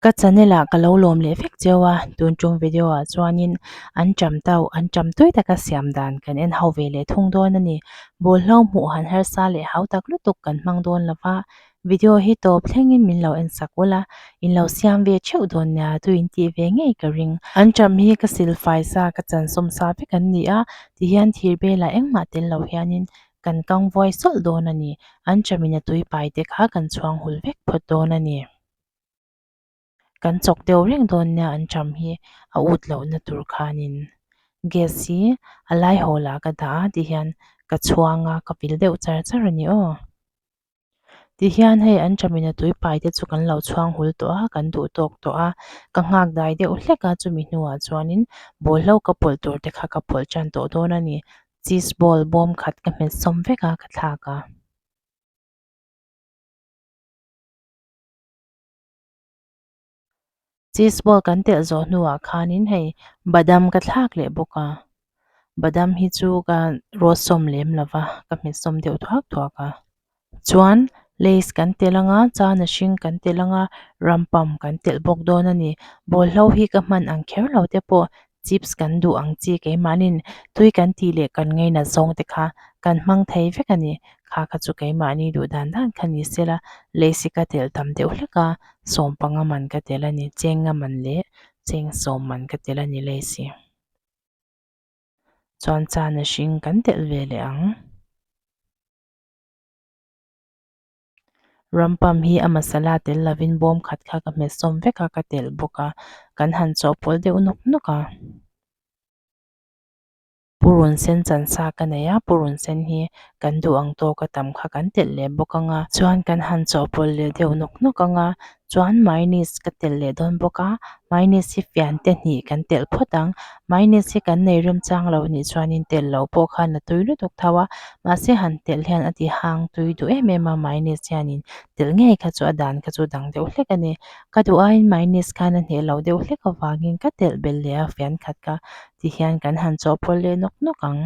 Ka channel ah ka lo lawm leh vek cheu a, tun tum video ah chuanin an ṭam tauh an ṭam tui taka siam dan kan en ho ve leh thung dawn a ni. Bawlhlo hmuh han harsa leh hau tak lutuk kan hmang dawn lo va, video hi tawp thlengin min lo en sak ula, in lo siam ve theuh dawn nia tui in tih ve ngei ka ring. An ṭam hi ka silfai sa ka chansawm sa vek an ni a, tihian thir belah engmah tel lo hianin kan kang vuai sawlh dawn a ni. An ṭamin a tui pai te kha kan chhuang hul vek phawt dawn a ni. Kan chawk deuh reng dawn nia an ṭam hi a ut lohna tur khanin gas hi a lai hawl ah ka dah a tihian ka chhuang a ka vil deuh char char a ni aw. Tihian hei an ṭamin a tui pai te chu kan lo chhuang hul tawh a kan duh tawk tawh a ka nghak dai deuh hlek a chumi hnuah chuanin bawlhlo ka pawlh tur te kha ka pawlh ṭan tawh dawn a ni. Cheese ball bawm khat ka hmet sawm vek a ka thlak a. Cheese ball kan telh zawh hnuah khanin hei badam ka thlak leh bawk a badam hi chu ka rawt sawm lem lo va ka hmet sawm deuh thuak thuak a chuan lays kan telh anga chana hring kan telh anga rampam kan telh bawk dawn a ni bawlhlo hi ka hman ang kher lo te pawh chips kan duh ang chi keimahniin tui kan tih leh kan ngainat zawng te kha kan hmang thei vek a ni kha kha chu keimahni duh dan dan kha ni se la lays hi ka telh tam deuh hlek a sawm panga man ka telh a ni chenga man leh cheng sawm man ka telh a ni lays hi chuan chana hring kan telh ve leh ang. Rampam hi a masala tel lovin bawm khat kha ka hmet sawm vek a ka telh bawk a kan han chawhpawlh deuh nawk nawk a purun sen chan sa ka nei a purun sen hi kan duh ang tawk a tam kha kan telh leh bawk ang a chuan kan han chawhpawlh leh deuh nawk nawk ang a chuan mayonnaise ka telh leh dawn bawk a mayonnaise hi fian te hnih kan telh phawt ang mayonnaise hi kan nei remchang lo nih chuanin telh loh pawh khan a tui lutuk tho a mahse han telh hian a ti hang tui duh em em a mayonnaise hianin telh ngei kha chu a dan kha chu dang deuh hlek a ni ka duh aiin mayonnaise khan a hneh loh deuh hlek avangin ka telh belh leh a fian khat kha ti hian kan han chawhpawlh leh nawk nawk ang.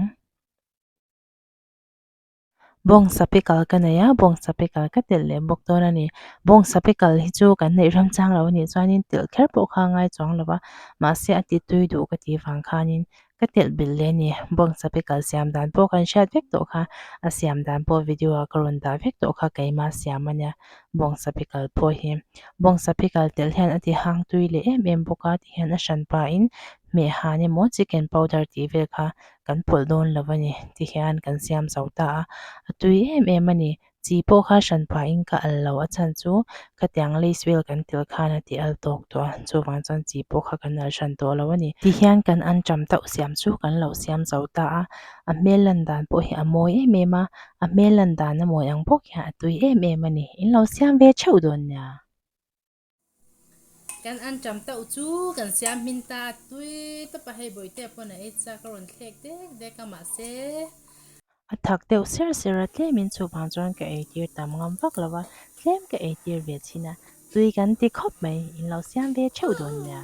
Bawngsa pickle ka nei a, bawngsa pickle ka telh leh bawk dawn a ni. Bawngsa pickle hi chu kan neih ram chang lo a nih chuanin telh kher pawh kha a ngai chuang lo va, mahse a ti tui duh ka tih vang khanin ka telh belh leh a ni. Bawngsa pickle siam dan pawh kan hriat vek tawh kha, a siam dan pawh video ah ka rawn dah vek tawh kha keimah siam a nia bawngsa pickle pawh hi. Bawngsa pickle telh hian a ti hang tui leh em em bawk a tihian a hran pahin hmeh han emaw chicken powder tih vel kha kan pawlh dawn lo a ni ti hian kan siam zo ta a a tui em em a ni chi pawh kha hran pahin ka al lo a chhan chu khatiang lace vel kan tel khan a ti al tawk tawh a chuvang chuan chi pawh kha kan al hran tawh lo a ni ti hian kan anṭam tauh siam chu kan lo siam zo ta a a hmel lan dan pawh hi a mawi em em a a hmel lan dan a mawi ang bawk hian a tui em em a ni in lo siam ve theuh dawn nia. Kan anṭam tauh chu kan siam hmin ta a tui tawp a hei bawihtea pawn a ei chak a rawn thlek dek dek a mahse. A thak deuh ser ser a tlemin chuvang chuan ka eitir tam ngam vak lo a tlem ka eitir ve chhin a tui kan ti khawp mai in lo siam ve theuh dawn nia.